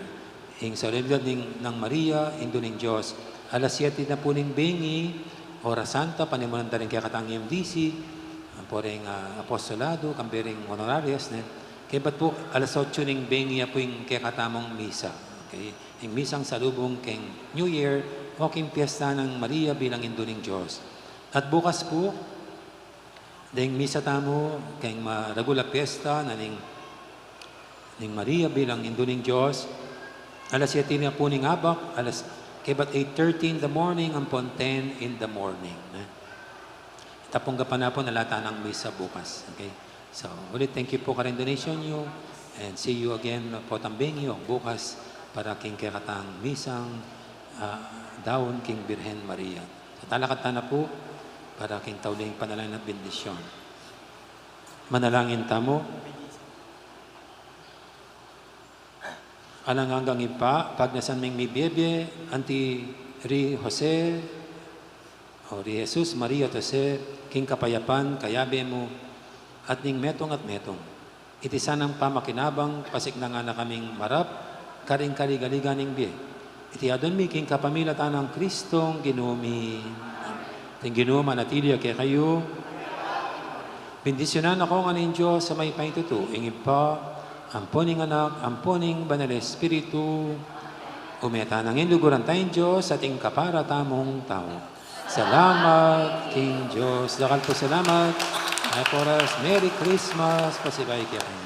Ing Solemnidad ning, nang Maria, Indu ning Dios. Alas siete na pu ning bengi, Oras Santa, panimunan da ring kekatang M D C, ampo ring, ah, apostolado, kambe ring honorarios, ne? Kaybat pu, alas otso ning bengi ya pu ing kekatamung misa. Okay? Ing misang salubung keng New Year, o king piyesta nang Maria bilang Indu ning Dios. At bukas pu, deng misa tamu, keng maragul a piyesta na ning, ning Maria bilang Indu ning Dios, alas siete na pu ning abak, alas, kaybat eight thirty in the morning, ampon ten in the morning, ne? Tapung gapan na pu, ala tanang misa bukas, okay? So, ulit, thank you pu karing donation yu, and see you again, potang bengi o bukas, para king kekatang misang, ah, daun king Birhen Maria. Tatalakad tana pu para king tauling panalangin at bendisyon. Manalangin tamu. Alang anggang Ibpa, pagnasan ming mibie-bie anti ri Jose, o ri Jesus, Maria at Jose, king kapayapan kayabe mu, at ning metung at metung. Iti sanang pamakinabang, pasiknangan na kaming marap karing kaligaligan ning bie. Iti adwan mi king kapamilatan nang Kristong Ginu mi. Ing Ginu manatili ya kekayu. Bendisyunan na kayu ngan ning Dios a mayupayang tutu, ing Ibpa, ampo ning Anak, ampo ning Banal a Espiritu. Ume tana ngeni, luguran taya ing Dios at ing kapara tamung tau. Salamat king Dios. Dakal pung salamat. Mayap a oras. Merry Christmas. Pasibayu kekayu.